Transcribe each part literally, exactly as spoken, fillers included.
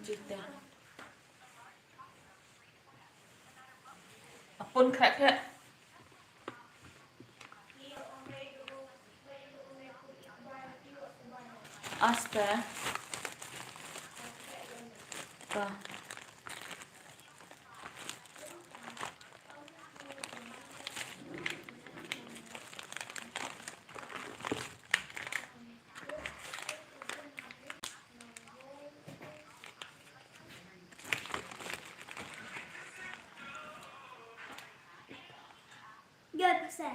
Jita. Apun krak krak. Asta. Ka. Good, sir.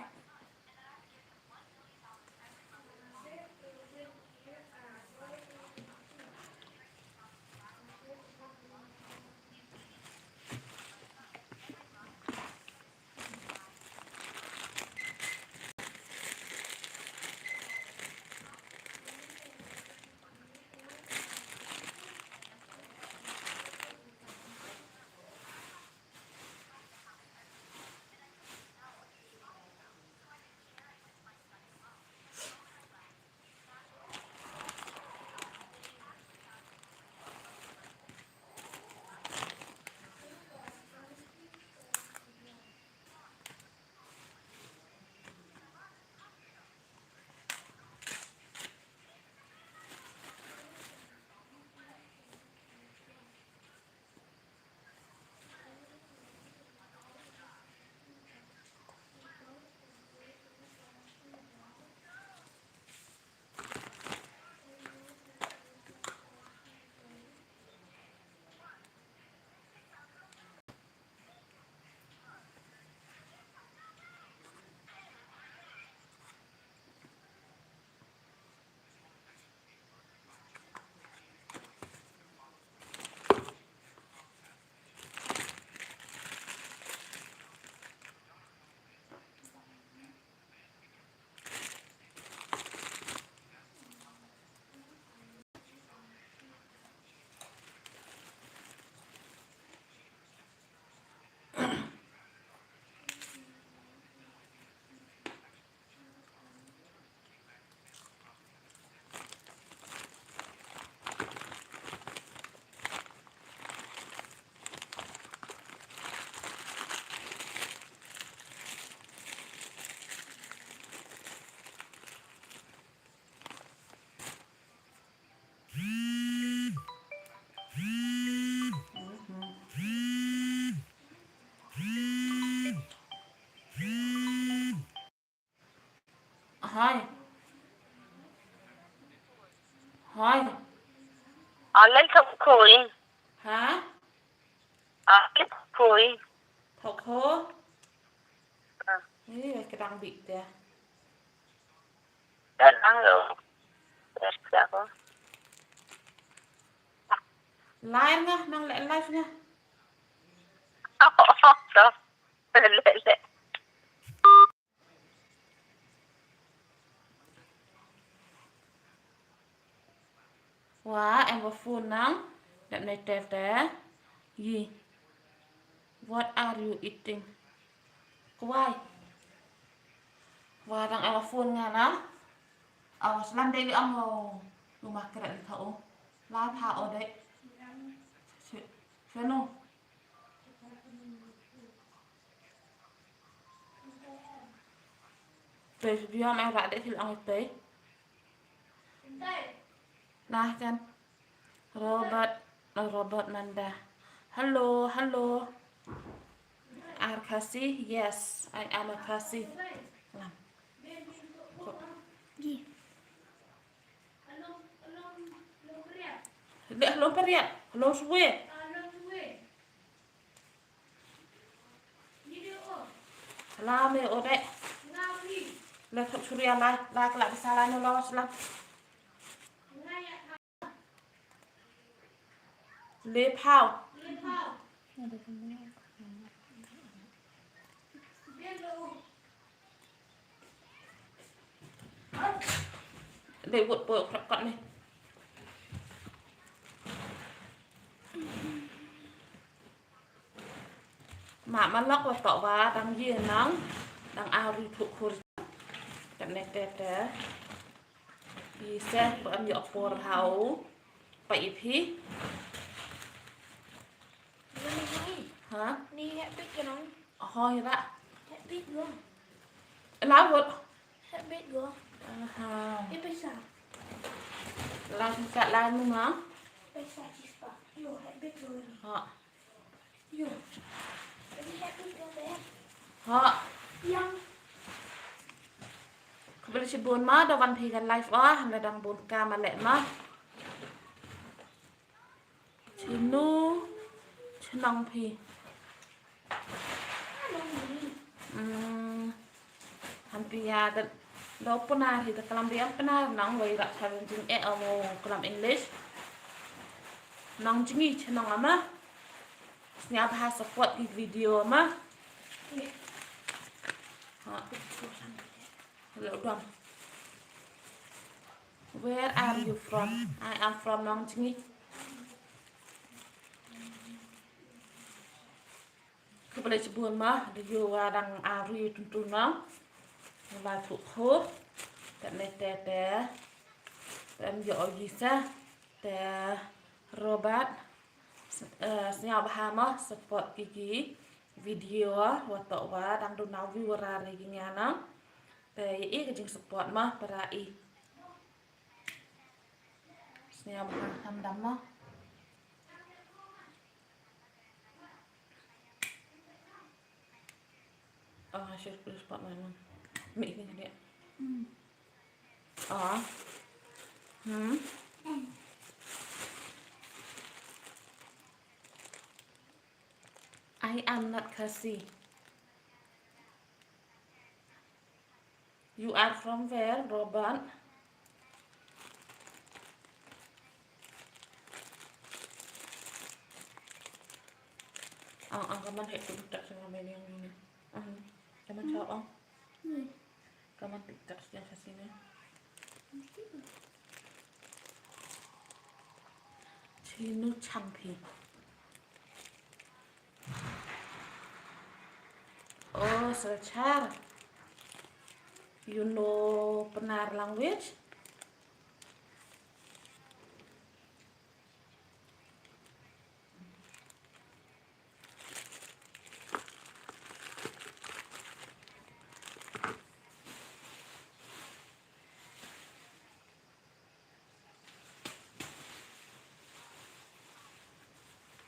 Hai. Hai. Alel thok khoi. Ha? Alel thok khoi. Thok khoi. Ah. Ih, ka dang bit te. Ka dang lo. Live nga, nang leh live nga. Oh, oh, oh. Leh, leh. Wa, em wa phone nang, dep nei ter ter. Yi. What are you eating? Kwai. Wa dang em wa phone nga nang. Awa slam dei li ong lo. Lu ma kra li tha o. La tha o dei. Shano. Pei, biang mai rak dek hilang pei. Nah kan. Robert, Robert Manda. Hello, hello. Are Khasi? Yes, I am a Khasi. Lam. Dek hello periat, hello suwe. Salam eh, oh, dek. Le thok suria lai, lai kelak di salam, no, lawas lang. Le phaw. Le wut po krak kat ni. Ma, ma lok wa tok wa dang ye nang, dang aw ri thuk khur. Kat ne te te. Pi se, ko am yok por hau. Pa i phi. Ha? Ni heh bit ka nong. Hoi ra. Heh bit go. La wot. Heh bit go. Aha. Ni paisa. La sisa la nu ma. Paisa chispa. Yo, heh bit go. Ha. Yo. Ni heh bit go be. Ha. Yang. Khublei shibun ma da wan phi ka live ah, na dang bun ka ma leh ma. Chinu chnong phi. Hmm. Han pia da da puna hi da kalam biam puna nang wai rak thar jing e amo kalam English. Nang jingi chnong ama. Snia bha support ki video ama. Ha. Hello, Dom. Where are you from? I am from Nongjngi. Khublei shibun ma, da yu wa dang ari tun tun na. Wa thu khu. Te ne te te. Te em yo o yi sa. Te Robert. Eh, sñiaw bha mo support ki ki video wa toh wa dang duna view wa ri ki nga na. Te i ka jing support mo para i. Sñiaw bha ham dam mo. Ah, share please pak mana. Mi ini dia. Ah. Hmm. I am not Khasi. You are from where, Robert? Ang ang kaman hek tu tak sama meni yang ni. Ang kaman chao ang. Kaman tik tak siya sa sini. Chinu chang phi. Oh, Salchar. You know Pnar language?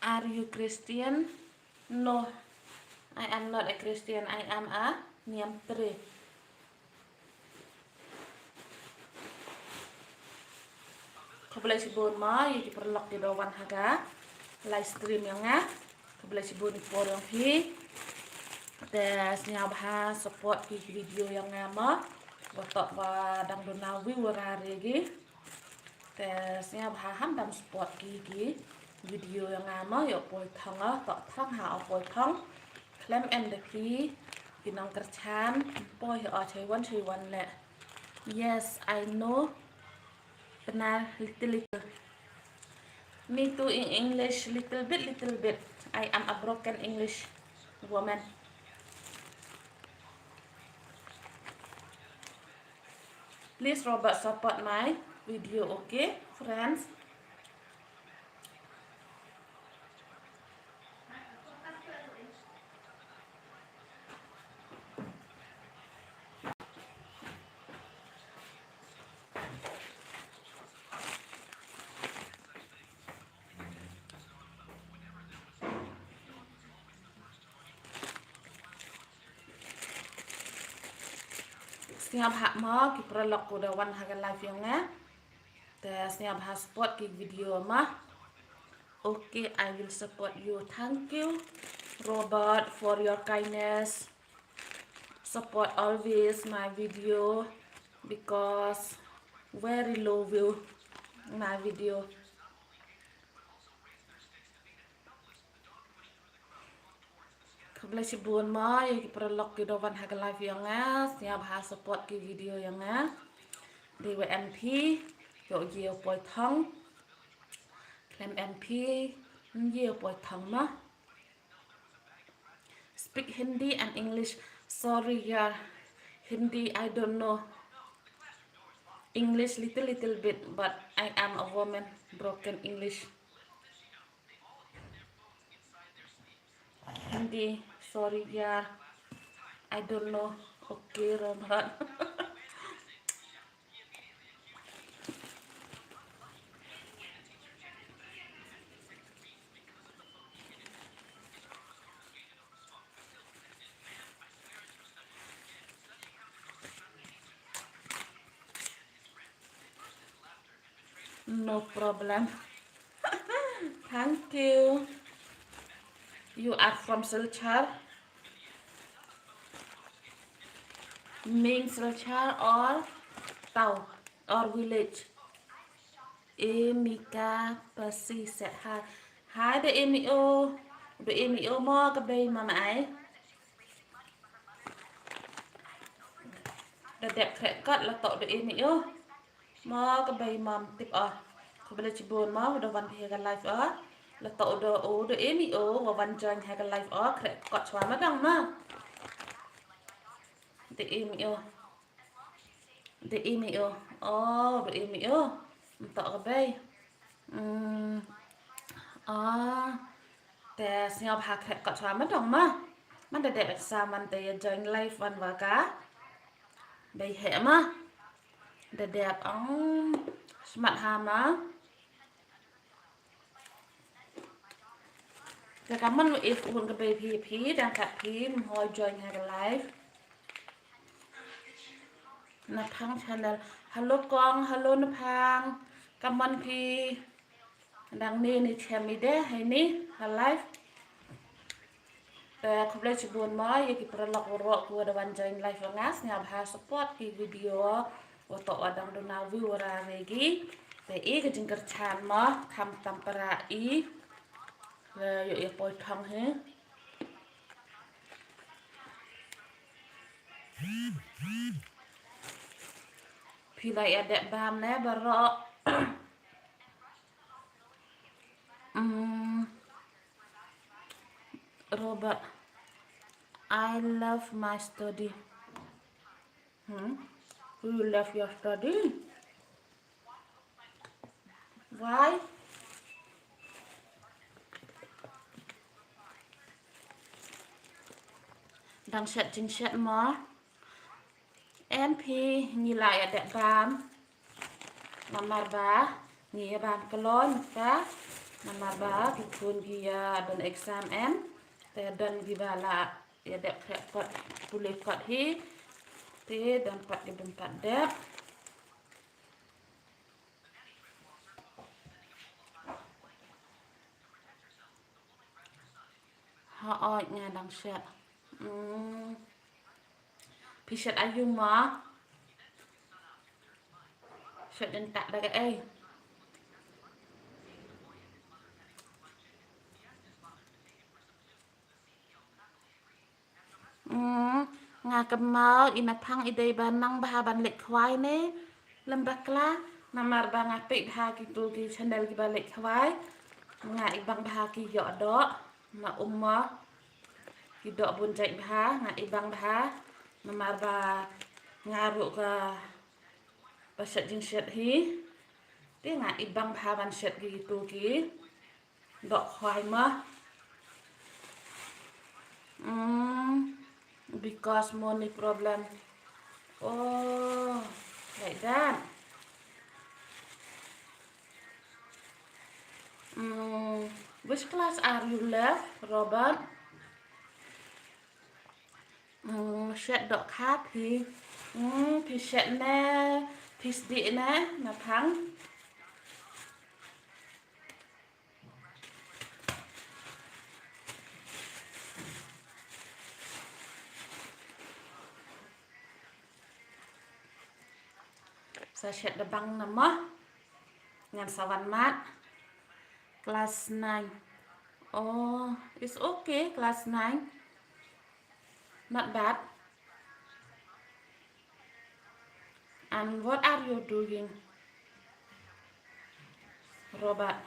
Are you Christian? No, I am not a Christian. I am a Niamtre. Khublei shibun mo ïa ki paralok ki da wan ha ka live stream ïa nga. Khublei shibun ïa ki por ïong phi. Te sñiaw bha support ki video ïong nga mo. Wa toh wa dang duna view wa ra re gi. Te sñiaw bha ham dam support ki ki video ïong nga mo ïa u poi thong o toh thong ha u poi thong. Khlem em da ki ki nong kyrchan poi o chai wan chai wan le. Yes, I know. Pnar little little. Me too in English, little bit, little bit. I am a broken English woman. Please Robert support my video, okay, friends? Sñiaw bha mo ki paralok ki da wan ha ka live ïong nga. Te sñiaw bha support ki video mo. Okay, I will support you. Thank you, Robert, for your kindness. Support always my video because very low view my video. Khublei shibun mo ïa ki paralok ki da wan ha ka live ïong nga, sñiaw bha support ki video ïong nga. Dei wa em phi, ïoh ïa u poi thong. Khlem em phi, ïoh ïa u poi thong mo. Speak Hindi and English. Sorry, yeah. Hindi, I don't know. English little, little bit, but I am a woman, broken English. Hindi, sorry yaar. I don't know. Okay, Robert. No problem. Thank you. You are from Silchar? Ming Silchar or town or village? Emika Pasi said hi. Hi, da Emi o. Da Emi o mo ka bei mama ai. Da dep khreh kot la toh da Emi o. Mo ka bei mom tip o. Khublei chibun mo da wan phi ha ka live o. La toh da o da Emi o wa wan join ha ka live o. Khreh kot chwa ma dang ma. Da Emi o. Da Emi o. O, da Emi o. Mtoh ka bei. Mm. O. Te sngewbha khreh kot chwa ma dang ma. Man da dep sa man te ïa join live wan wa ka bei heh ma. Da dep ong smat ha ma. Te ka man u if un ka bei phi phi dang kat phi mo join ha ka live. Naphang channel. Hello kong, hello Naphang. Ka man phi dang ni ni chem i de hai ni ha live. Te khublei chibun mo ïa ki paralok waroh ki wa da wan join live nga, sngewbha support ki video wa toh wa dang duna view wa ra re gi. Te i ka jingkyrchan mo kham tam para i. Te ïoh ïa poi thong hi. Phi la ïa dep bam ne baroh. Mm. Robert, I love my study. Hmm? You love your study? Why? Dang shet jingshet mo. Em phi ngi la ïa dep bam. Namar ba ngi ïa bam kloi ka. Namar ba ki khun ki ïa don exam em. Te don ki ba la ïa dep khreh kot pule kot hi. Te don pat ki bym pat dep. Hooid nga dang shet. Hmm. Phi shet aïu ma? Shet dang tak da kaei? Hmm, nga kynmaw i Naphang i dei ba nang bha ban leit khwai ne lem bakla, namar ba nga peit bha kitu ki channel ki ba leit khwai. Nga i bang bha ki ïoh doh, ma um ma ki doh bun jait bha, nga i bang bha, namar ba nga ruh ka ba shet jingshet hi. Te nga i bang bha ban shet kitu ki doh khwai ma. Mm, because money problem. Oh, like that. Mm, which class are you left, Robert? Mm, shet dohkha phi. Mm, phi shet ne, phi sdih ne, Naphang. Sa shet da bang na mo. Ngan sa wan mat. Class nine. Oh, it's okay, class nine. Not bad. And what are you doing, Robert?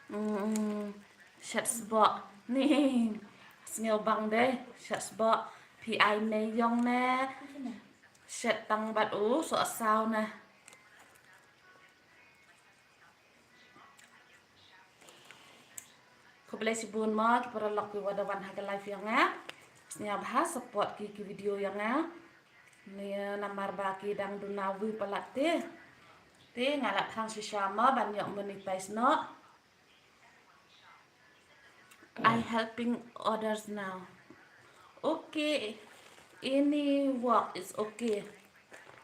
Mm, mm. Shet sboh. Ni. Sngew bang dei. Shet sboh. P ki ai ne ïong ne. Shet tang bad u soh saw ne. Khublei shibun mo ki paralok ki wa da wan ha ka live ïong nga. Sngewbha support ki ki video ïong nga. Ni namar ba ki dang duna wi palat te. Te nga la thang shisha mo ban ïoh monetize noh. I helping others now. Okay. Any work is okay.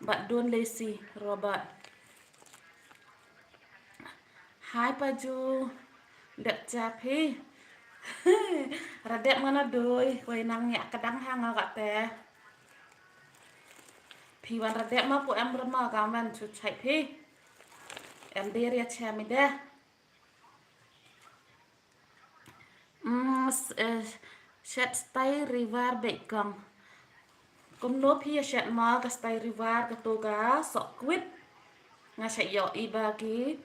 But don't lazy, Robert. Hi Paju. Dep cha phi. Radep mana doi. Wei nang nyak kadang hang agak te. Phi wan radep ma pu em rema gamen chu chai phi. Em der ya cha mi de. Mm, s-, eh, shet stai river bek kong. Kumno phi ïa shet ma ka stai river ka to ka soh kwit. Nga shet ïoh i ba ki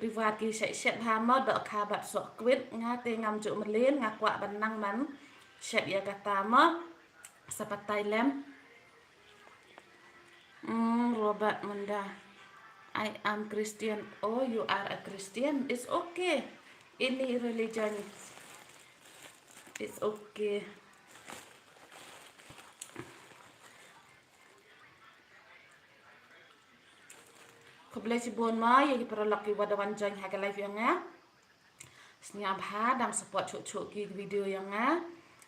river ki shet shet bha ma doh ka bad soh kwit. Nga te ngam ju mlien nga kwah ban nang man shet ïa kata ma. Sa patai lem. Mm, Robert Munda. I am Christian. Oh, you are a Christian. It's okay. Any religion. It's okay. Khublei shibun ma ïa ki paralok ki wa da wan join ha ka live ïong nga. Sngewbha dang support chuh chuh ki video ïong nga.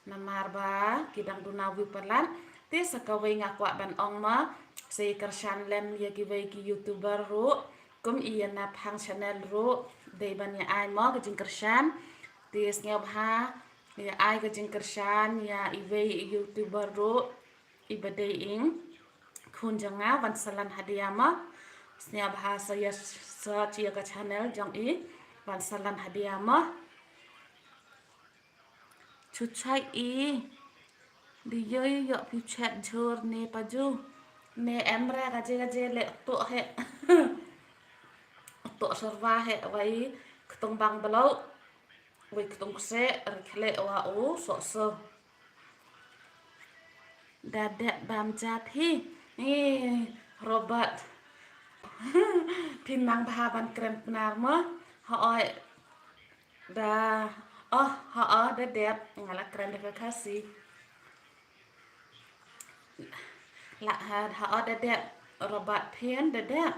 Namar ba ki dang duna view palat. Te sa kawei nga kwah ban ong ma sa ïa kyrshan lem ïa kiwei ki YouTuber ruh. Kum i ïa na phang channel ruh. Dei ban ïa ai mo ka jingkyrshan. Te sngewbha ïa ai ka jingkyrshan ïa iwei i YouTuber ruh. I ba dei ing khun jong nga Vansalan Hadia ma. Sngewbha sa ïa search ïa ka channel jong i Vansalan Hadia ma. Chuchai i di yoi yok pi chat jhur ne Paju ne em re ka je ka je le tok he. Tok serva he wai ktung bang belo. Wei ktung kse, rikhle wa u, sok so. Da dep bam jap hi. Ni, Robert. Phi nang bha ban kren Pnar mo. Hoi. Da. Oh, ho, da dep. Nga la kren da ka Khasi. La ha, ho, da dep. Robert phin, da dep.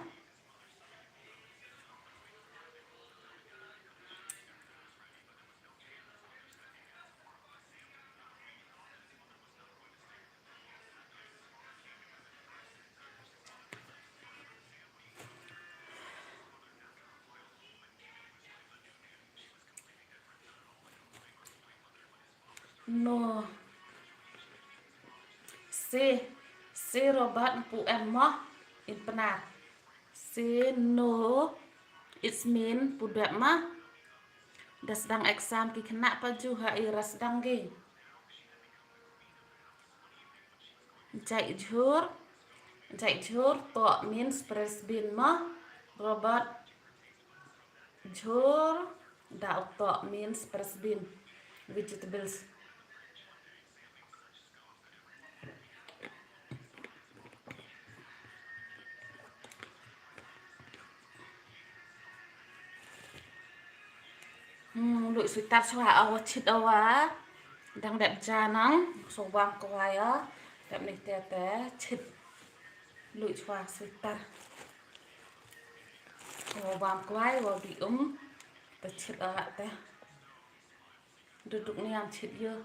No. Se, se Robert pu em mo in Pnar. Se no, it's mean pu dep ma. Da sdang exam ki khynnah Paju ha i ra sdang ki. Jai jhur, jai jhur, to means press bean ma, Robert. Jhur, da u to means press bean, vegetables. Hmm, lui sweater swa awa chit awa. Dang dep ja nang, so wam kwai a. Dep ni te te chit. Lui swa sweater. Wa wam kwai, wa bi um. Te chit awa te. Duduk ni am chit yo.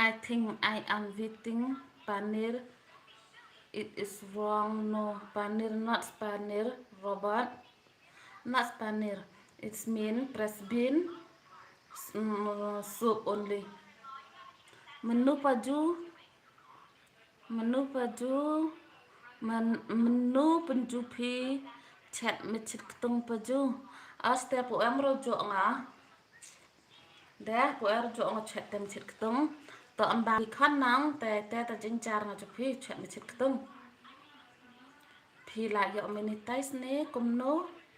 I think I am eating paneer. It is wrong. No, paneer, not paneer, Robert. Not paneer. It's mean fresh bean, mm, soup only. Mynnu paju, mynnu paju, mynnu pynju phi chet machit ktung paju. Aste pu em ro jo nga. Deh, pu er jo nga chet tem chet ktung. To amba ki khon nang te te ta jingchar nga jo phi chet machit ktung. Phi la ïoh monetize ne kumno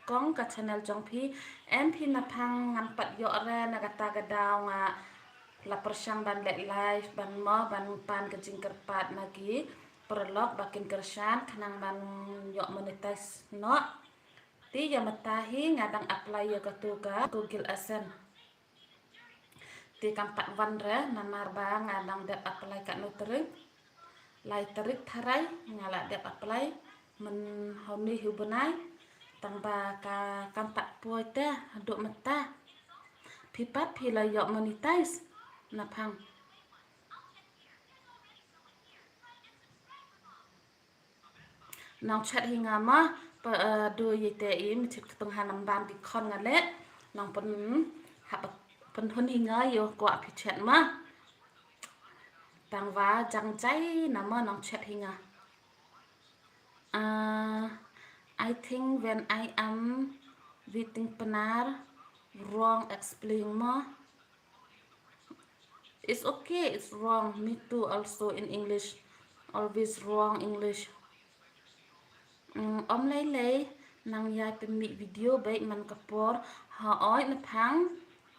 kong ka channel jong phi? Em phi na phang ngam pat ïoh re na kata ka daw nga la pyrshang ban leh live ban mo ban pan ka jingkyrpad na ki paralok ba kin kyrshan khnang ban ïoh monetize noh. Te ïa mynta hi nga dang apply ïa katu ka Google AdSense. Te kam pat wan re namar ba nga dang dep apply katno tarik. Lai tarik tharai nga la dep apply mynhynne hi u bnai. Tang ba ka kam pat poi te haduh mynta. Phi pat phi la ïoh monetize na phang. Nang chet hi nga ma, pa, eh, du ïa te i, mi chet ktung ha nam bam ki khon nga leh. Nang pyn, ha pyn hun hi nga ïoh kwah phi chet ma. Tang wa jang jai na ma nang chet hi nga. Ah, I think when I am waiting paneer, wrong spelling ma. It's okay, it's wrong. Me too also in English. Always wrong English. Mm, om lei lei, nang ïa pynmih video beit man ka por. Ha oi na phang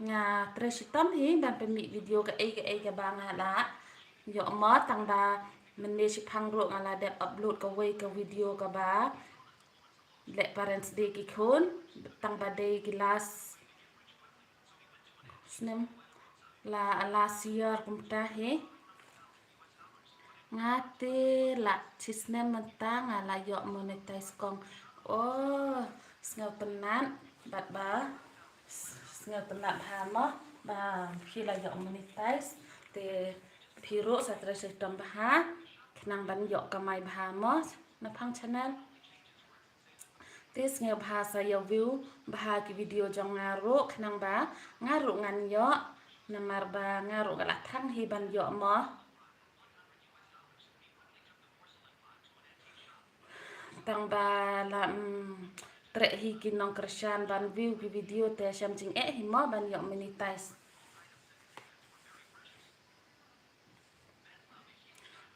nga trei shitom hi ban pynmih video kaei kaei kaba nga la ïoh mo tang ba mynne shiphang ruh nga la dep upload kawei ka video kaba leh Parents Day ki khun tang ba dei ki last snem la last year kumta hi. Nga te la chi snem mynta nga la ïoh monetize kong. Oh, sngewtynnat bad ba sngewtynnat ha mo ba phi la ïoh monetize te phi ruh sa trei shitom bha khnang ban ïoh kamai bha mo na phang channel. Te sngewbha sa ïa view bha ki video jong nga ruh khnang ba nga ruh ngan ïoh namar ba nga ruh nga la thang hi ban ïoh mo. Tang ba la, mm, treh hi ki nongkyrshan ban view ki video te shem jingeh hi mo ban ïoh monetize.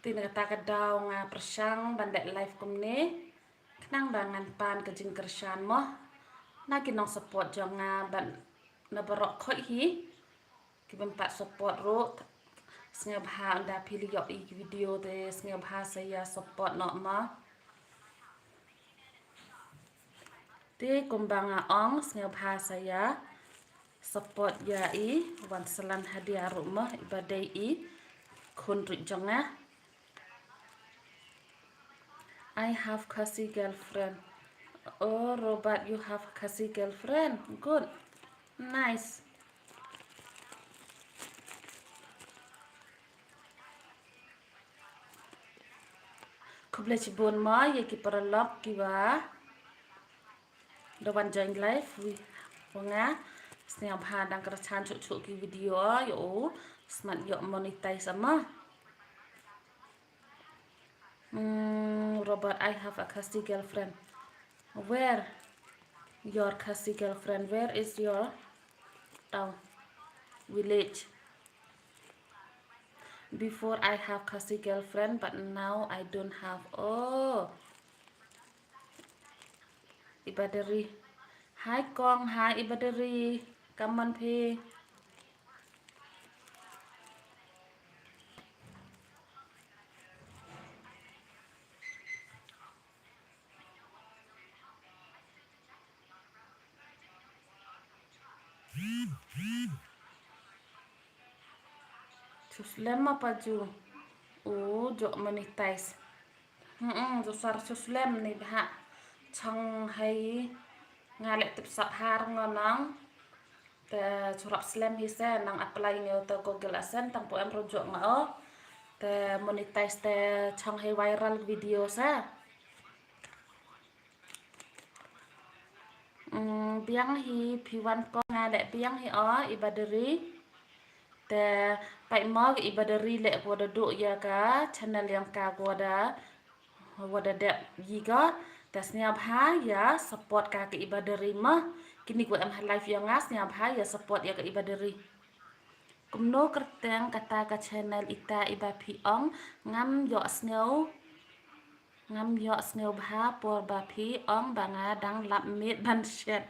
Te na kata ka daw nga pyrshang ban leh live kumne khnang ba ngan pan ka jingkyrshan mo na ki nong support jong nga ban na baroh khoit hi ki ban pat support ruh. Sngewbha ynda phi la ïoh i ki video te sngewbha sa ïa support noh ma. Te kumba nga ong sngewbha sa ïa support ïa i wan sa lan hadia ruh mo iba dei i khun ruh jong nga. I have Khasi girlfriend. Oh, Robert, you have Khasi girlfriend. Good. Nice. Khublei shibun mo ïa ki paralok kiba da wan join live wi wa nga. Sngewbha dang kyrchan chuh chuh ki video ïa u smat ïoh monetize ama. Hmm, Robert, I have a Khasi girlfriend. Where your Khasi girlfriend? Where is your town, village? Before I have Khasi girlfriend, but now I don't have. Oh. Ibadari. Hi kong, hi Ibadari. Come on phi. Chuslem ma paju. U jok monetize. Hmm, ju sar chuslem ni bha. Chang hai nga leh tip sap har ngonang. Te shu rap slem hi se, nang apply ngi u te Google AdSense, tang po em rujuk nga o. Te monetize te chong hi viral video se. Mm, biang hi phi wan ko nga leh biang hi o, i Badari. Te pait mo i Badari leh ko da duh ïa ka channel ïong ka ko da, ko da dep ïa ka. Te sngewbha ïa support ka ka i Badari mo. Kini ko em ha live ïong nga, sngewbha ïa support ïa ka i Badari. Kumno kyrteng kata ka channel ita i ba phi ong? Ngam ïoh sngew, ngam ïoh sngew bha por ba phi ong ba nga dang lap miet ban shet.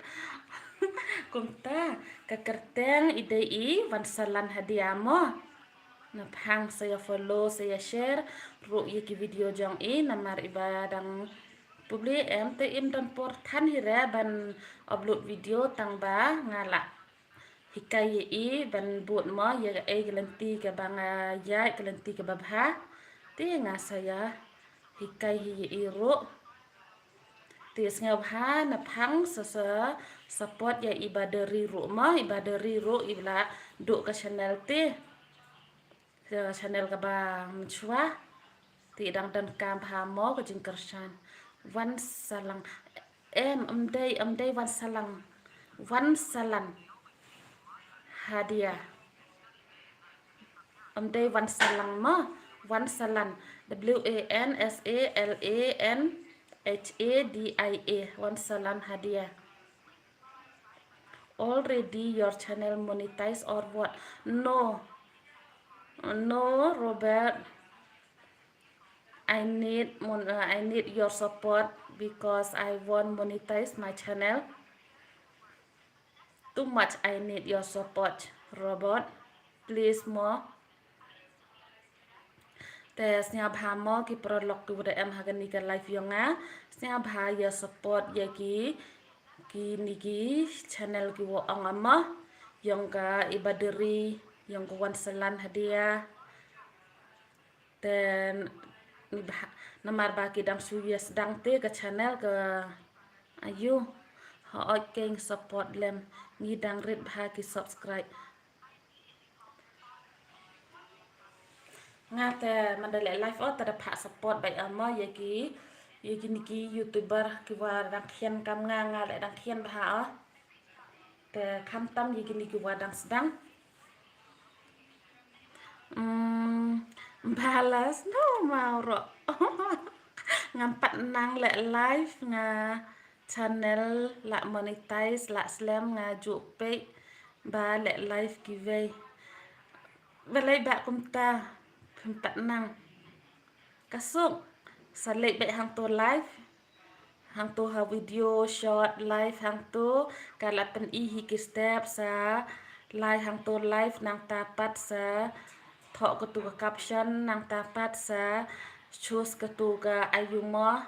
Kumta ka kyrteng i dei i Wansalan Hadia mo. Naphang sa ïa follow, sa ïa share ruh ïa ki video jong i, namar i ba dang public em te im don por than hi re ban upload video, tang ba nga lah hikai ïa i ban bud mo ïa kaei ka lynti kaba nga ïaid, ka lynti kaba bha. Te nga sa ïa hikai hi ïa i ruh. Te sngewbha naphang sa, sa support ïa i Badari ruh mo, i Badari ruh i ba la duh ka channel te. Ka channel kaba mynshuwa. Te dang donkam bha mo ka jingkyrshan. Wansalan. Em, ym dei, ym dei Wansalan. Wansalan Hadia. Ym dei Wansalan mo. Wansalan. W A N S A L A N H A D I A. Wansalan Hadia. Already your channel monetize or what? No. No, Robert. I need mon-, uh, I need your support because I won't monetize my channel. Too much I need your support, Robert. Please mo. Te sngewbha mo ki paralok ki wa da em ha kani ka live ïong nga. Sngewbha ïa support ïa ki, kini ki channel ki wa ong ama. Ïong ka i Badari, ïong ka Wansalan Hadia. Te ni bha, namar ba ki dang shu ïa sdang te ka channel ka aiu. Hooid keiñ support lem, ngi dang rit bha ki subscribe. Nga te man da leh live o, te da phah support bha ïa mo ïa ki, ïa kini ki YouTuber ki wa dang khian kam nga, nga leh dang khian bha o. Te khamtam ïa kini ki wa dang sdang. Hmm, balas no mau ro. Ngam pat nang leh live nga channel la monetize la slem nga ju peit ba leh live kiwei. Balei ba kumta phim pat nang. Ka suk sa leh beit hangto live. Hangto ha video short live hangto ka la pyni hi ki step sa lai hangto live nangta pat sa thoh katu ka caption nangta pat sa choose katu ka aiu mo.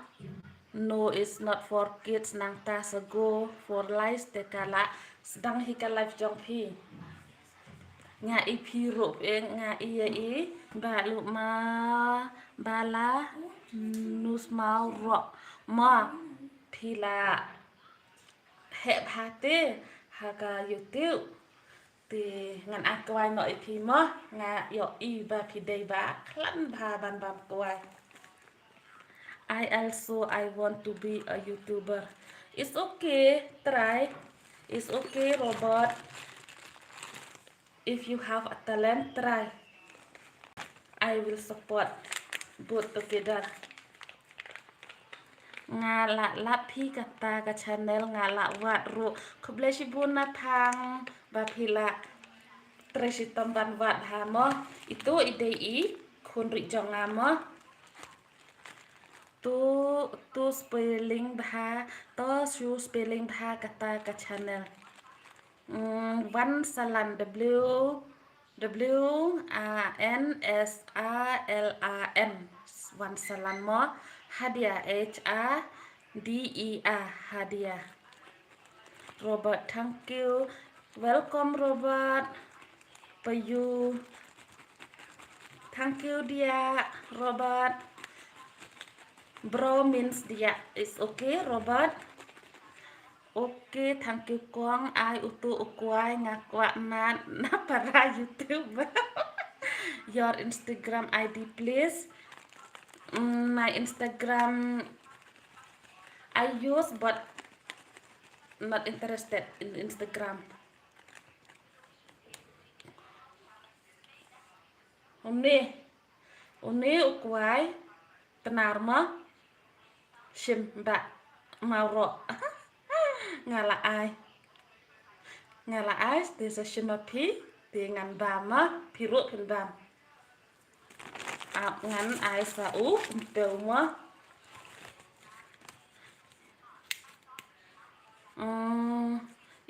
No, it's not for kids nangta sa go for life te ka la sdang hi ka life jong phi. Nga i phi ruh eh nga i ya i ba lu ma ba la nus mau ro ma phi la heh bha te ha ka YouTube. Te ngan ai kwai noh ïa phi mo, nga ïohi ba phi dei ba khlaiñ bha ban bam kwai. I also, I want to be a YouTuber. It's okay, try. It's okay, Robert. If you have a talent, try. I will support both together. Nga la lap hi kata ka channel, nga la wad ruh. Khublei shibun na thang ba phi la trei shitom ban wad ha mo. Itu i dei i khun ri jong nga mo. Tu, tu spelling bha, to shu spelling bha kata ka channel. Mm, Wan Salan, W, W A N S A L A N. Wan Salan mo. Hadia, H A D E A, Hadia. Robert, thank you. Welcome, Robert. For you. Thank you, dear Robert. Bro means dear. It's okay, Robert. Okay, thank you kong. Ai utu u kwai nga kwah nat na para YouTube. Your Instagram I D please. Mm, my Instagram I use but not interested in Instagram. Une, une u kwai Tnar ma shim ba Mawroh. Nga la ai. Nga la ai te sa shim ma phi, te ngan bam ma phi ruh phin bam. Ap ngan ai sa u kumpew ma. Mm,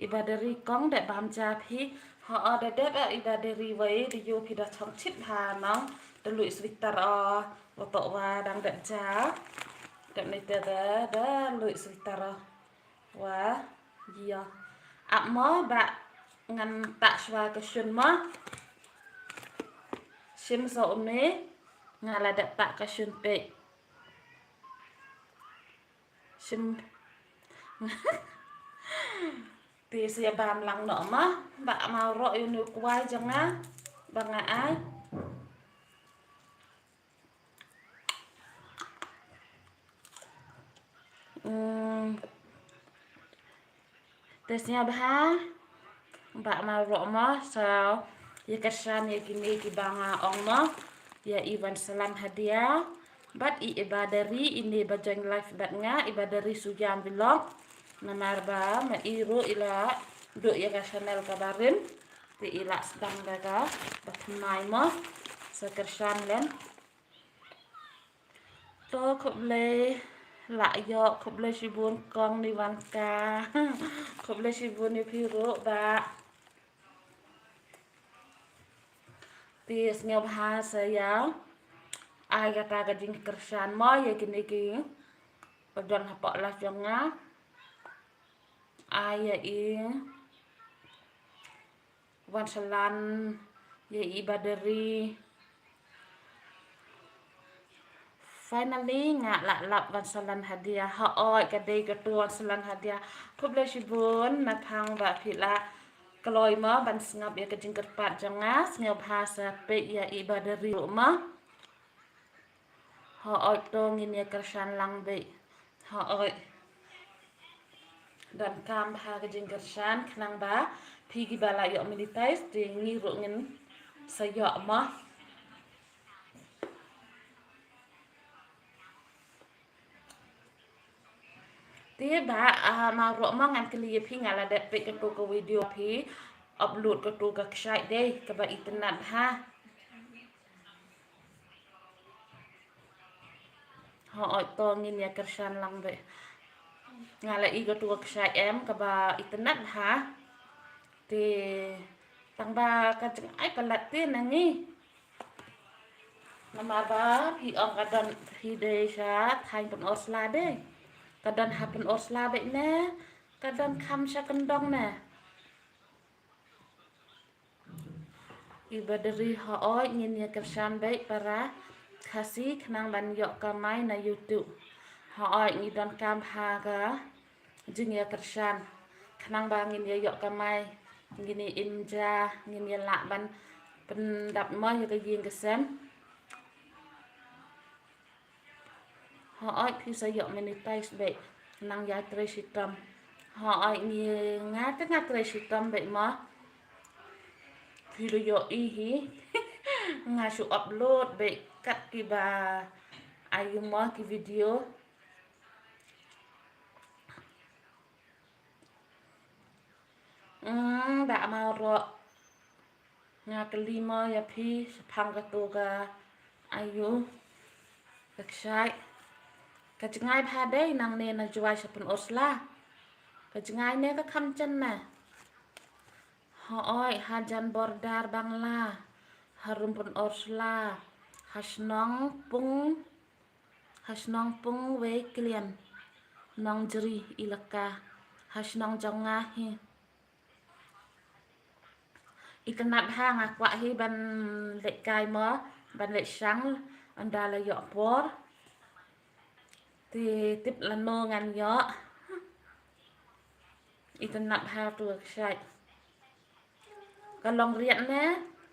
i Badari kong dep bam ja phi. Ho o da dep i Badari wei da yu phi da chong chit ha nong. Da lui sweater o. Wa to wa dang dep ja. Dep ni te da da lui sweater o. Wa ya. Ap mo ba ngan tak shwa ka shun mo. Shim so umi nga la dep tak ka shun pe. Shim. Te sia bam lang noh ma ba Mawroh yu nu kwai jong nga ba nga ai. Hmm. Te sngewbha ba Mawroh mo sa ïa kyrshan ïa kine kiba nga ong mo ïa i Wansalan Hadia. Bad i Badari ine ba join live bad nga, i Badari Sujan Vlog. Namar ba ma i ruh i la duh ïa ka channel ka barim. Te i la sdang da kaba thymmai mo. Sa kyrshan len. To khublei la ïoh, khublei shibun kong Nivanka. Khublei shibun ïa phi ruh ba. Te sngewbha sa ïa ai kata ka jingkyrshan mo ïa kine ki ba don hapoh live jong nga. Ai ïa i Wansalan, ïa i Badari. Finally nga la lap Wansalan Hadia. Hooid ka dei katu Wansalan Hadia. Khublei shibun naphang ba phi la kloi mo ban sngap ïa ka jingkyrpad jong nga. Sngewbha sa peit ïa i Badari ruh mo. Hooid to ngin ïa kyrshan lang beit. Hooid. Donkam bha ka jingkyrshan khnang ba phi kiba la ïoh monetize te ngi ruh ngin sa ïoh mo. Te ba, ah, Mawroh mo ngan kylli ïa phi, nga la dep peit katu ka video phi upload katu ka kshaid dei kaba itynnad bha. Hooid to ngin ïa kyrshan lang beit. Nga la i katu ka kshaid em kaba itynnad bha. Te tang ba ka jingai palat te na ngi. Namar ba phi ong ka don hi dei sha thaiñ Pynursla dei. Ka don ha Pynursla beit ne ka don kham sha kyndong ne. I Badari, hooid ngin ïa kyrshan beit para Khasi khnang ban ïoh kamai na YouTube. Hooid ngi donkam bha ka jingïakyrshan khnang ba ngin ïa ïoh kamai, ngin ïa im ja, ngin ïa lah ban pyndap mo ïa ka ïing ka sem. Hooid phi sa ïoh monetize beit nang ïa trei shitom. Hooid ngi nga te nga trei shitom beit mo. Phi la ïohi hi. Nga shu upload beit kat kiba aiu mo ki video. Hmm, Bah Mawroh. Nga kylli mo ïa phi shaphang katu ka aiu ka kshaid. Ka jngai bha dei nangne na Jowai sha Pynursla. Ka jngai ne ka kham jan ne. Hooid hajan border Bangla. Harum Pynursla. Ha shnong Pung Ha shnong Pung Wei Klian, Nongjri Elaka, ha shnong jong nga hi. Itynnad bha nga kwah hi ban leit kai mo, ban leit shang, ynda la ïoh por. Te tip lano ngan ïoh. Itynnad ha tu ka shai. Ka long riat ne,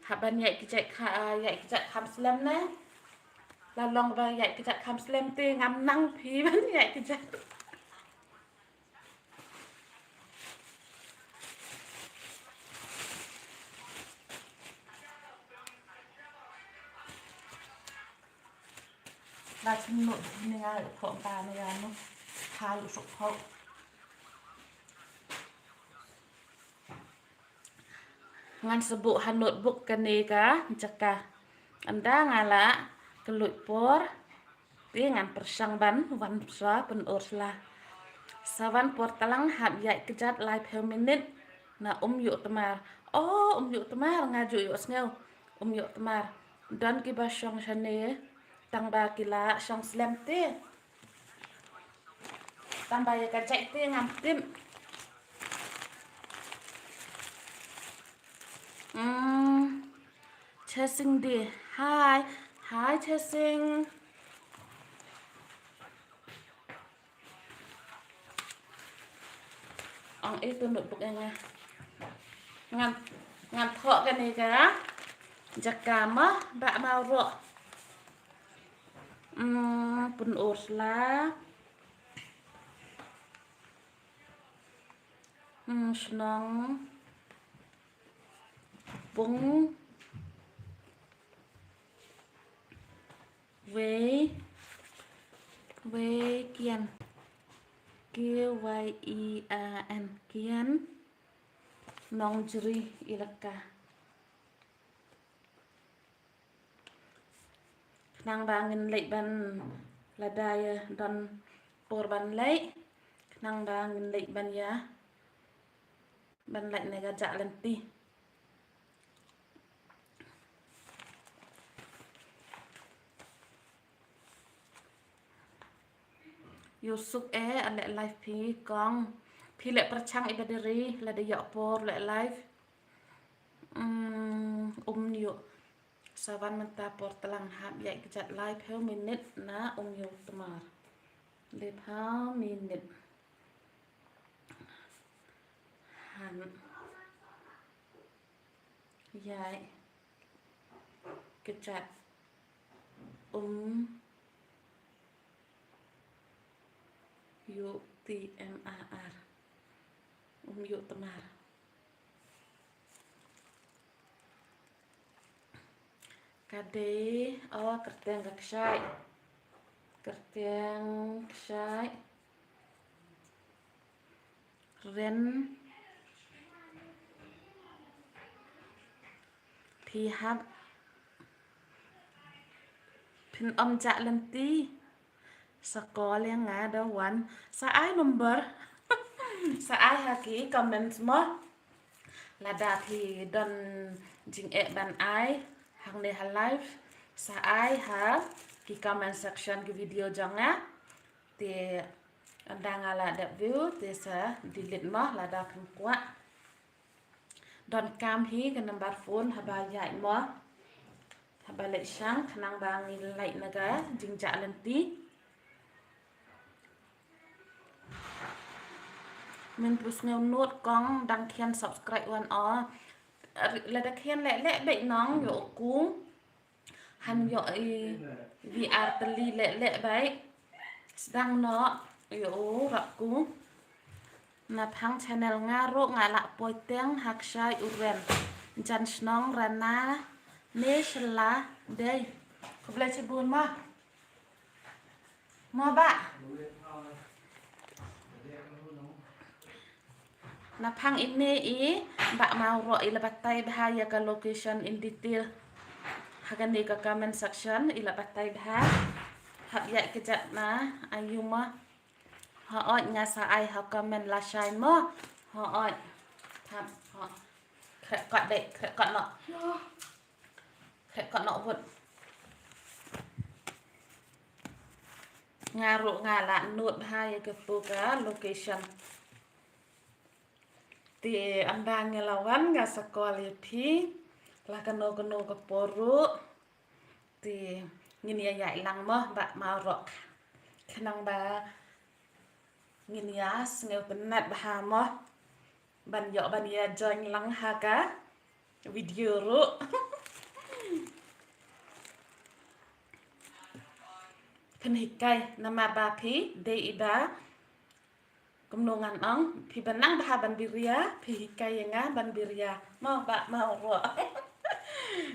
hap ban ïaid kjat kha, ïaid kjat kham slem ne. La long ba ïaid kjat kham slem te ngam nang phi ban ïaid kjat. Ba chim lut ni nga pho ba ni ya no. Ha lu suk pho. Ngan shu buh ha notebook kane ka jaka. Ynda nga la kylluid por, te ngan pyrshang ban wan sha pynur sla. Sa wan por tlang hap ïaid kjat laiphew minit na um ïoh tmar. Oh, um ïoh tmar, nga ju ïoh sngew um ïoh tmar. Don kiba shong shane, tang ba ki la shong slem te. Tang ba ïa ka jait te ngam tip. Hmm. Chasing de. Hi. Hi, Chasing. Ong e tu notebook ïa nga. Ngan, ngan thoh kane ka jaka ma, ba mawroh. Hmm, pynur sla. Hmm, shnong. Pung. Wei. Wei Kian. K Y E A N. Kian. Nongjri Elaka. Khnang ba ngin leit ban lada ïa don por ban leit. Khnang ba ngin leit ban ïa, ban leit ne ka jah lynti. Ïoh suk e, ale live phi kong. Phi leh pyrchang i ba deri, lada ïoh por leh live. Hmm, um ïoh. Sa wan mynta por tlang hap ïaid kjat laiphew minit na um ïoh tmar. Laiphew minit. Han. Ïaid kjat. Um ïoh T M A R. Um ïoh tmar. Ka dei, oh, kyrteng ka kshaid. Kyrteng kshaid. Ren. Phi hap. Phin ym jah lynti. Sa call ïa nga da wan. Sa ai number. Sa ai ha ki comments mo. Lada phi don jingeh ban ai hangne ha live. Sa ai ha ki comment section ki video jong nga. Te ynda nga la dep view te sa delete mo lada phin kwah. Donkam hi ka number phone haba ïaid mo. Haba leit shang khnang ba ngi leit na ka jingjah lynti. Mynta sngewnud kong dang khian subscribe wan o. Lada khian leh leh beit nong ïoh u kung. Han ïoh i V R tylli leh leh beit. Sdang noh ïoh u rap kung. Na phang channel nga ruh nga lah poi teng ha kshaid u Ren. Jan shnong Rana ne shylla dei. Khublei shibun ma. Mo ba. Na phang ine i ba Mawroh i la batai bha ïa ka location in detail. Ha kane ka comment section i la batai bha. Hap ïaid kjat na ayu mo. Hooid nga sa ai ha comment lashai mo. Hooid. Thap ho. Khreh kot dei, khreh kot noh. Khreh kot noh wut. Nga ruh nga lah nud bha ïa katu ka location. Te ynda ngi la wan nga sa call ïa phi. La kano kano ka por ruh. Te ngin ïa ïaid lang mo ba Mawroh. Khnang ba ngin ïa sngewtynnat bha mo. Ban ïoh ban ïa join lang ha ka video ruh. Phin hikai namar ba phi dei i ba kumno ngan ong, phi ba nang bha ban biria, phi hikai ïa nga ban biria. Mo Bah Mawroh.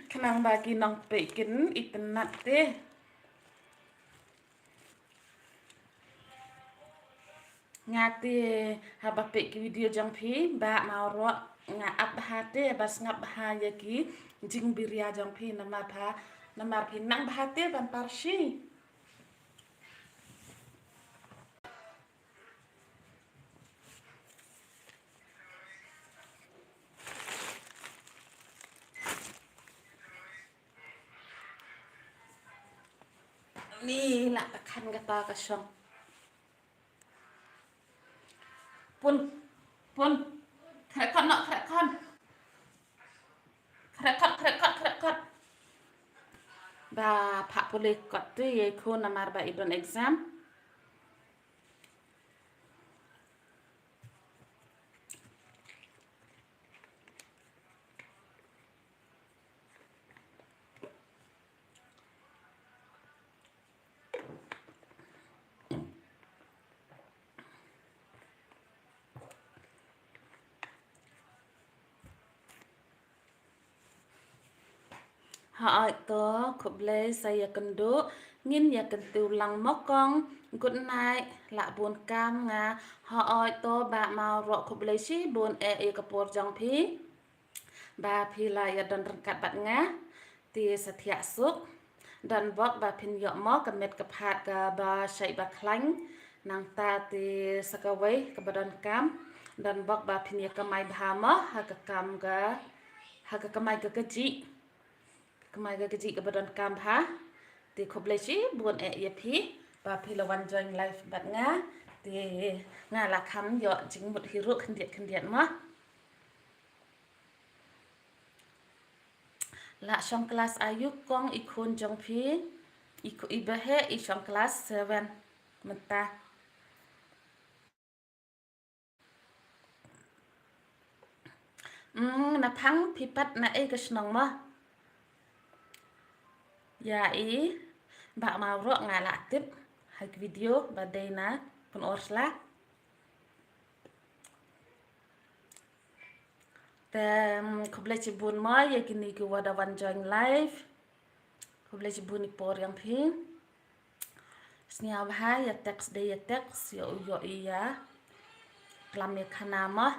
Khnang ba ki nongpeit kin itynnat te. Nga te haba peit ki video jong phi Bah Mawroh, nga ap bha te, ba sngap bha ïa ki jingbiria jong phi namar pha, namar phi nang bha te ban parshi. Ni la ka khan kata ka shong. Pun, pun. Krekot no, krekot. Krekot, krekot, krekot. Ba phah pule kot tu ïa i khun namar ba i don exam. Hooid to, khublei sa ïakynduh, ngin ïakynduh lang mo kong, good night, lah bun kam nga, hooid to, Bah Mawroh khublei shibun eh ïa ka por jong phi. Ba phi la ïa don ryngkat bad nga, te sa thiah suk. Don bok ba phin ïoh mo ka met ka phad kaba shait ba khlaiñ. Nangta te sa kawei kaba donkam. Don bok ba phin ïa kamai bha mo ha ka kam ka, ha ka kamai ka kajih. Ka kamai ka kajih kaba donkam bha. Te khublei shibun eh ïa phi ba phi la wan join live bad nga. Te nga la kham ïoh jingmut hi ruh khyndiat khyndiat mo. La shong klas aiu kong i khun jong phi? I khu-, i ba heh i shong klas seven mynta. Mm, na phang phi pat na ei ka shnong mo? Ïa i Bah Mawroh nga la tip ha ki video ba dei na Pynursla. Te, mm, khublei shibun mo ïa kine ki wa da wan join live. Khublei shibun i por ïa phi. Sngewbha ïa text, dei ïa text, ïa u ïoh ïa klam ïa khana mo.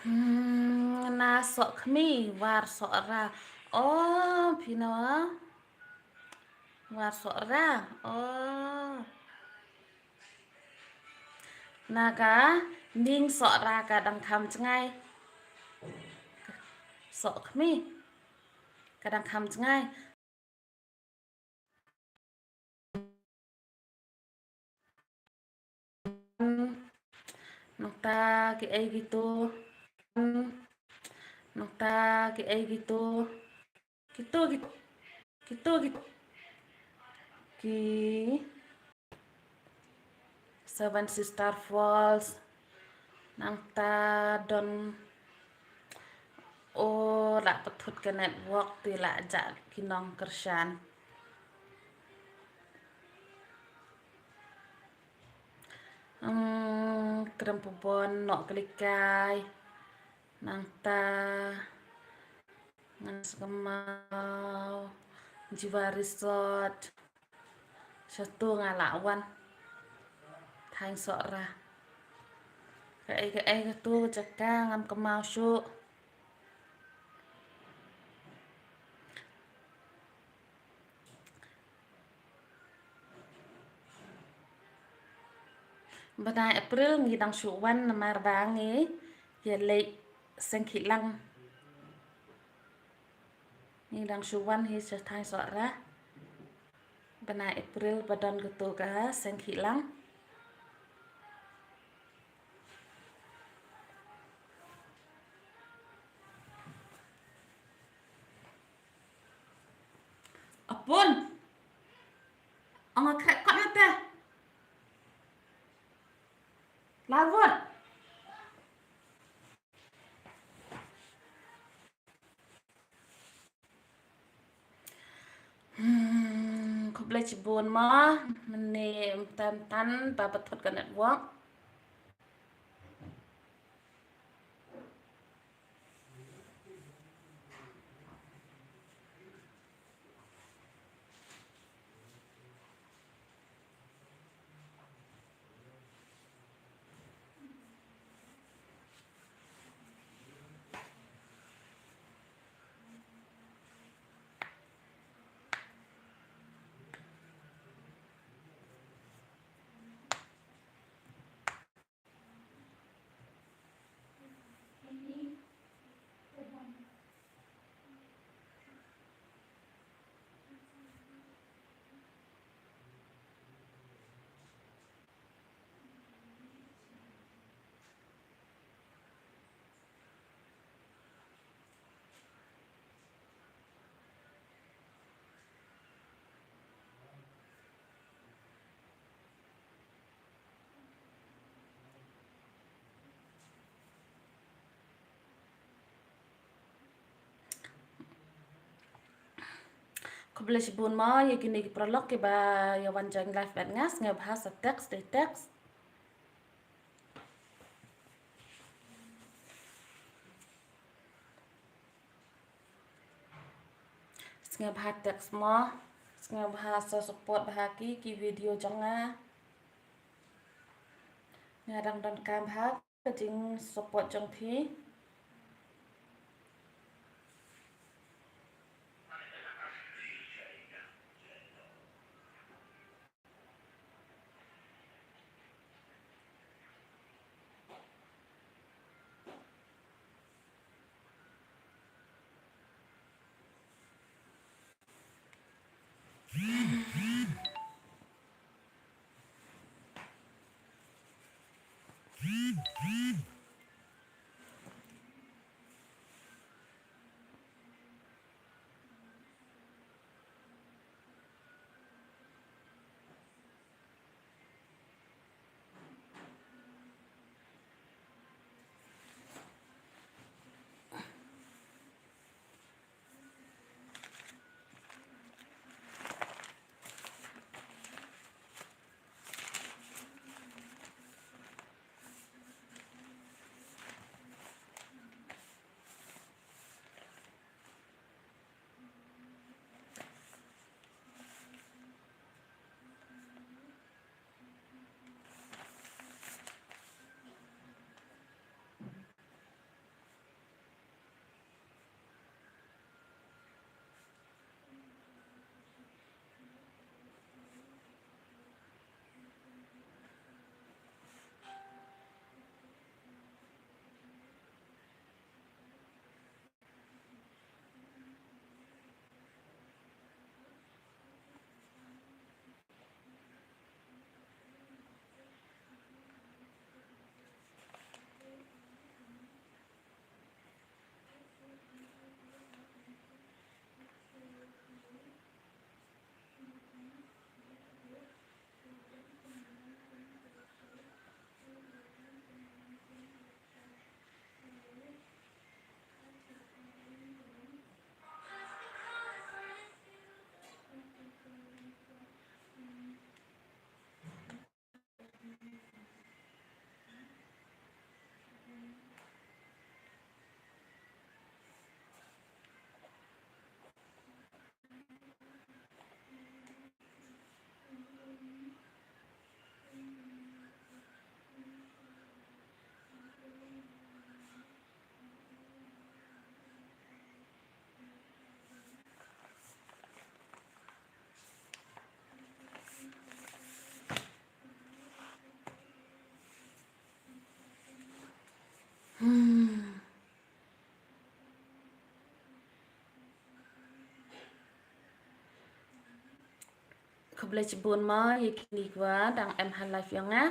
Hmm, na Sohkhmi, War Sohra. Oh, phi na War Sohra. Oh. Na ka Ning Sohra ka dang kham jngai. Sohkhmi ka dang kham jngai. Nangta ki ei kito. Nangta ki ei kito. Kito, kito. Kito, kito. Ki Seven Sister Falls. Nangta don, oh, la pathut ka network te la jah ki nongkyrshan. Hmm, Krempubon, Nohklikai. Nangta Ngan sa kynmaw Jiwa Resort. Shatu nga la wan. Thaiñ Sohra. Kaei kaei katu jaka ngam kynmaw shuh. Bnai April ngi dang shu wan namar ba ngi ïa leit seng khih lang. Ngi dang shu wan hi sha thaiñ Sohra. Bnai April ba don katu ka seng khih lang. Bun. Ong nga khreh kot na te. Lalwut. Hmm, khublei chibun mo, mynne ym tan tan ba pathut ka network. Khublei shibun mo ïa kine ki paralok kiba ïa wan join live bad nga, sngewbha sa text, dei text. Sngewbha text mo, sngewbha sa support bha ki, ki video jong nga. Nga dang donkam bha ka jingsupport jong phi. Hmm. Khublei shibun mo ïa kine kiba dang em ha live ïa nga.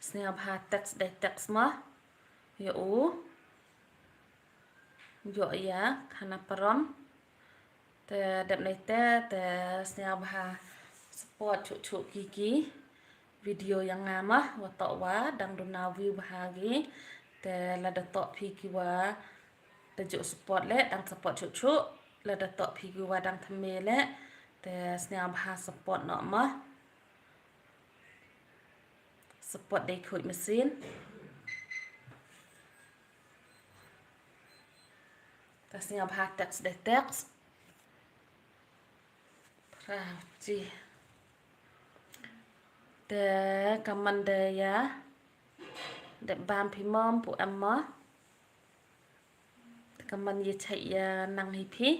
Sngewbha text, dei text mo. Ïa u. Ïoh ïa khana parom. Te dep nai te, te sngewbha support chuh chuh ki ki video ïa nga ma, wa toh wa dang duna view bha ki. Te lada toh phi ki wa te ju support leh, dang support chuh chuh. Lada toh phi ki wa dang thymme leh, te sngewbha support noh ma. Support dei khuid machine. Te sngewbha text dei text. Proud ji. Te ka man dei ïa, dep bam phi mom pu em ma. Te ka man ïa chait ïa nang hi phi.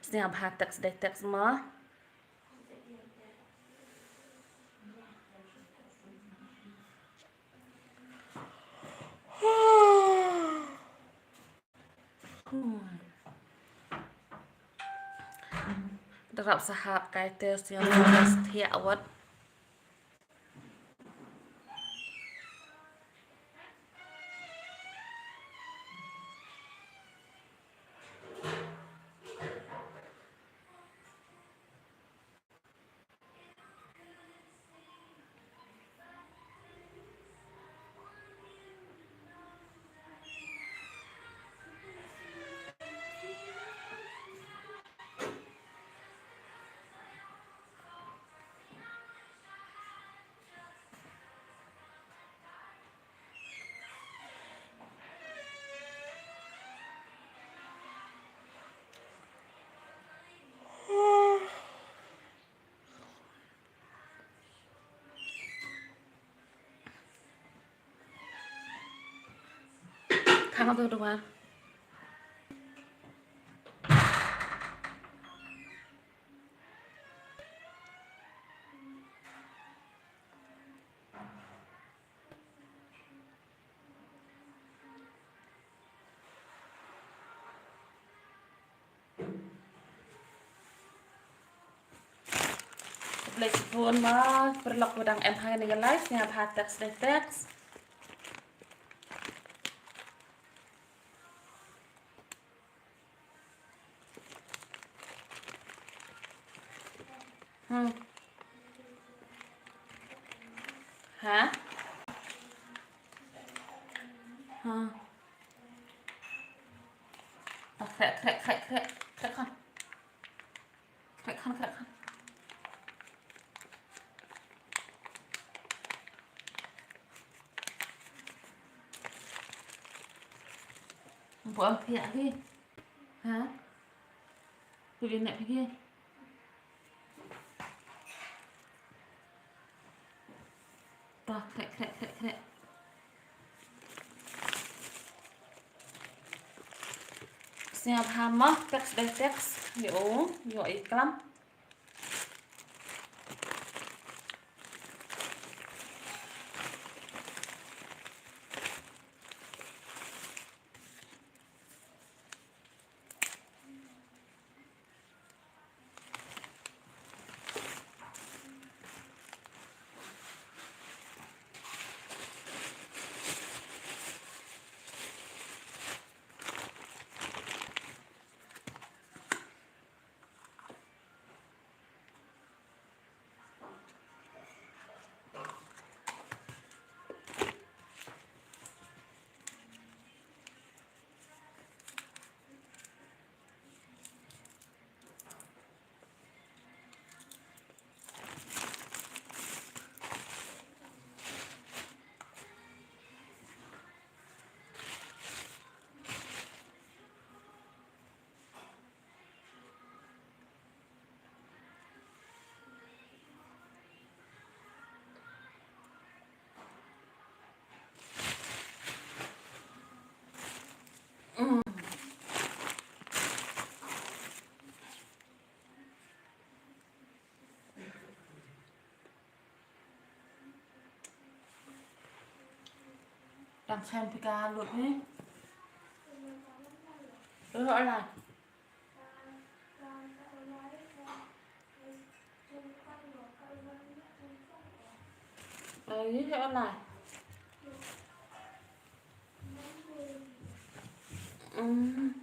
Sngewbha text dei text ma. Hmm. Darap sahap kai te sngewbha thiah wat. Khang tu dua. Khublei shibun ma, paralok ba dang em ha kane ka live, sngewbha text dei text. Hmm. Ha? Ha. Ah, khreh, khreh, khreh, khreh, khreh khan. Khreh khan, khreh khan. Buh am phiah ki. Ha? Phi ïa neh phi ki. To, khreh, khreh, khreh, khreh. Sngewbha mo, text dei text. Ïoh, ïoh i klam. Dang shem phi ka lut ni. Lut online. Ai, online. Mm.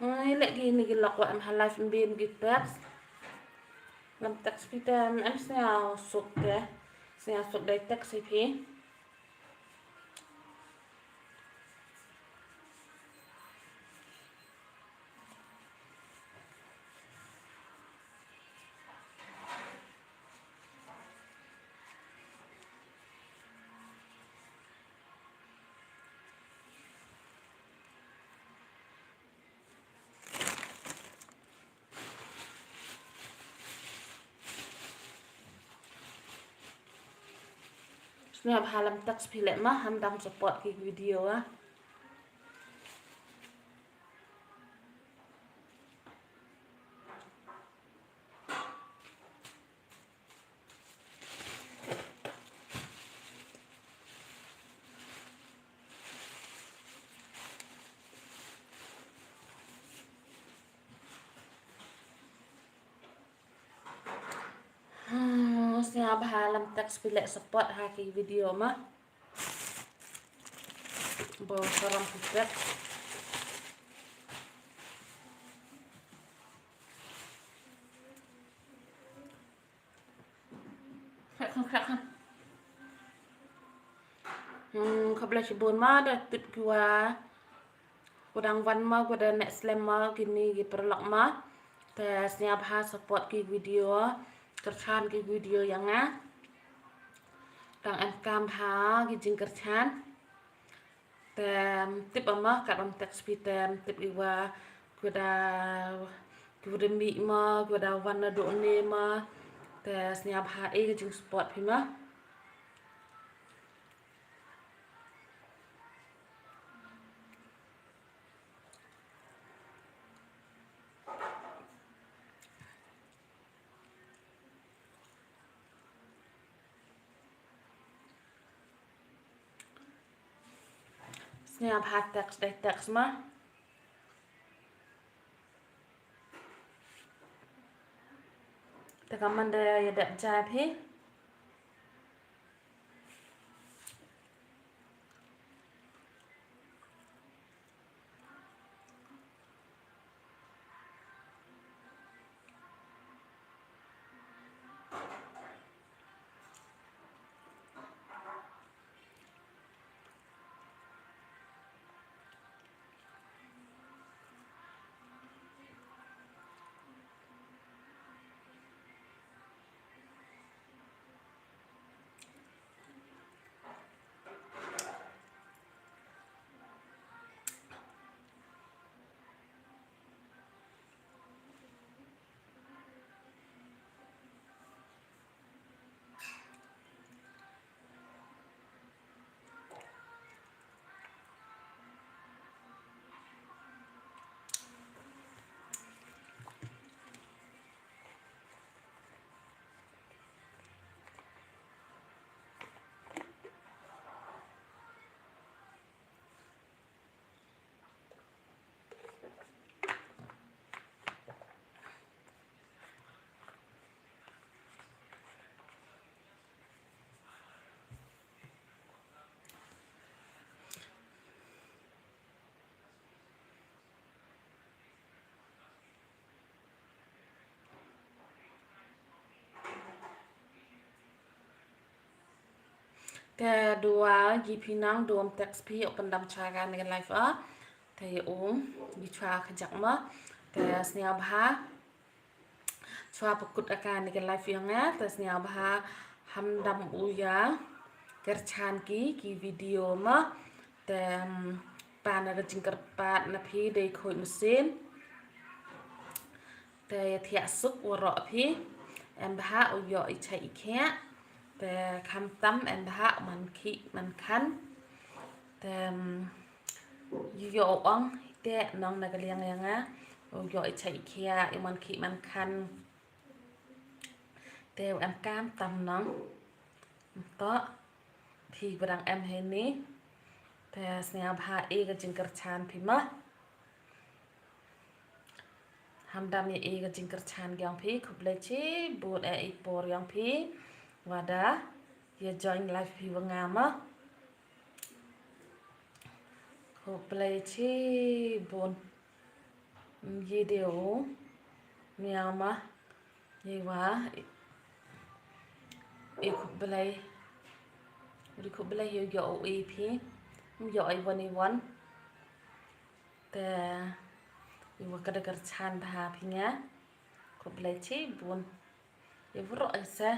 Ngi leh kine ki lok wa em ha live, ym bun ki text. Lam text phi te em, em sngewsuk te. Sngewsuk dei text ïa phi. Sngewbha ha lam text phi leh ma, ham dang support ki video ah. Hmm, sngewbha ha lam text phi leh support ha ki video ma. Bo saram phi pet. Khrek khan, khrek khan. Hmm, khublei shibun ma da tip ki wa, ki wa dang wan ma, ki wa da neh slem ma, kine ki paralok ma. Te sngewbha support ki video, kyrchan ki video ïa nga. Dang em kam ha ki jingkyrchan. Te tip ma, kat lam text phi te tip ki wa, ki wa da, ki wa da mih ma, ki wa da wan naduh ne ma. Te sngewbha ïa ka jingsupport phi ma. Sngewbha text dei text ma. Te ka man da ïa dep jai phi. Te dua ki phi nang dum text phi u pyndam cha ka ne live ah. Te u ngi chwa ka jak ma. Te sngewbha chwa pakut aka ne live ïa nga. Te sngewbha ham dam u ïa kyrchan ki ki video ma. Te pan na ka jingkyrpad na phi dei khuid masin. Te ïa thiah suk waroh phi. Em bha u ïoh i chai i khiah. Te kham tam em bha man khih man khan. Te ïoh ong te nong na ka liang ïa nga. U ïoh i chai i khiah i man khih man khan. Te em kam tam nong. To phi ba dang em hei ni. Te sngewbha i ka jingkyrchan phi ma. Ngam dam ïa i ka jingkyrchan yong phi, khublei chibun ïa i por yong phi. Wa da ïa join live phi wa nga ma. Khublei chibun. Video miaw ma. Ngi wa i khublei. Ri khublei ïa ïa i phi. Ïa i wan i wan. Te i wa ka da kyrchan bha phi nga. Khublei chibun. Ïa wa roh ïa se.